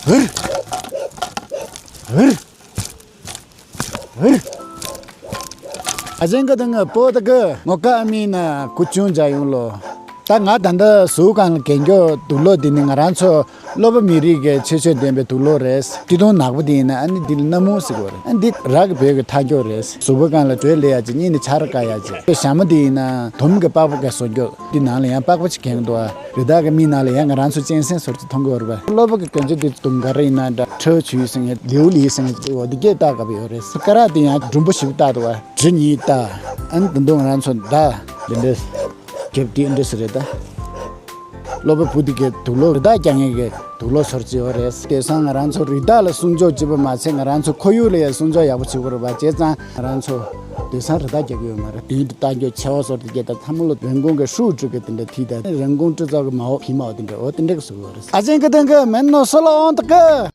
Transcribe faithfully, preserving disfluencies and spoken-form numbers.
ཨ་ཅེན་ཀ་དང་པོ་ད་གི་ངོ་ཀ་ཨ་མི་ན་ཀུ་ཅུང་ཇ་ཡོང་ལོ། ད་ང་ད་ལྟ་ཟུར་ཁང་ལ་གན་རྒྱོ་དུག་ལོག་འདི་ནི་ང་རང་ཚོ་སློབ་པ་མི་རིགས་ཀྱི་ཆེ་ཤོས་ལྡན་པའི་དུག་ལོག་རེད། སྤྱི་དོན་ནག་པོ་འདི་ཡིན་ན་ཨ་ནི་འདི་ལ་སྣ་མུག་ཟེར་གོ་རེད། ཨ་འདི་རག་གི་བོད་ཀྱི་ཐ་རྒྱོ་རེད། གཟུགས་པོ་གང་ལ་དྲོད་ལས་ཡ་ཅིག་གཉིད་ནི་ཆར་བཀག་ཡ་ཅིག་ཞྭ་མོ་འདི་ཡིན་ན་དུམ་གྱི་པགས་པ་ག་བཟོ་རྒྱོ། འདི་ནང་ལ་ཡང་པགས་པ་ཅིག་གན་འདུག་ཨ། རི་དྭགས་ཀྱི་མིག་ནང་ལ་ཡང་ང་རང་ཚོ་གཅན་གཟན་ཟུར་ཅིག་མཐོང་གི་ཡོད་རེད་པ། སློབ་པ་གི་གན་རྒྱོ་འདི་དུམ་ག་རེ་ཡིན་ན་འདྲ། ཁྲོ་ཆུ་ཡི་སེང་གེ་ལེའུ་ལི་ཡི་སེང་གེ་འོ་འདི་སྐད་བཏགས་ག་བ་ཡོད་རེད། སྐ་རགས་འདི་ཡང་འབྲུམ་པོ་ཞིག་བཏགས་འདུག་ཨ། གྲི་གཉིས་བཏགས། ཨ་ནི་ད་དུང་ང་རང་ཚོ་མདའ་འདི་འདྲས་རྒྱབ་དེ་འདྲས་རེད་ད། སློབ་པ་བུ་དེ་གའི་དུག་ལོག་རི་དྭགས་རྒྱག་མཁན་གྱི་དུག་ལོག་ཟུར་ཅིག་ཡོད་རེད། དེང་སང་ང་རང་ཚོ་རི་དྭགས་ལ་སྲུང་སྐྱོབ་བྱེད་པ་མ་ཚད་ང་རང་ཚོ་ཁོར་ཡུག་ལ་ཡང་སྲུང་སྐྱོབ་ཡག་པོ་བྱེད་དགོས་རེད་པ། བྱས་ཙང་ང་རང་ཚོ་དེང་སང་རི་དྭགས་རྒྱག་གི་ཡོད་མ་རེད། དེའི་རི་དྭགས་རྒྱག་ཆེ་བ་ཟུར་དེ་གའི་ད་ཚང་མ་ལོ་རིན་གོང་གི་ཧྲུའུ་སྤྲོད་གི་དེ་འདྲ་ཐིག་ད་རིན་གོང་སྤྲོད་ཚོགས་ཀྱི་མ་འོག་ཕི་མ་འོག་དེ་འདྲ་འོ་དེ་འདྲ་གི་བཟོ་གི་ཡོད་རེད། ཨ་ཅེན་ཀ་དང་གི་མེན་ནོ་སོ་ལོ་ཨོན་ཏ་གི།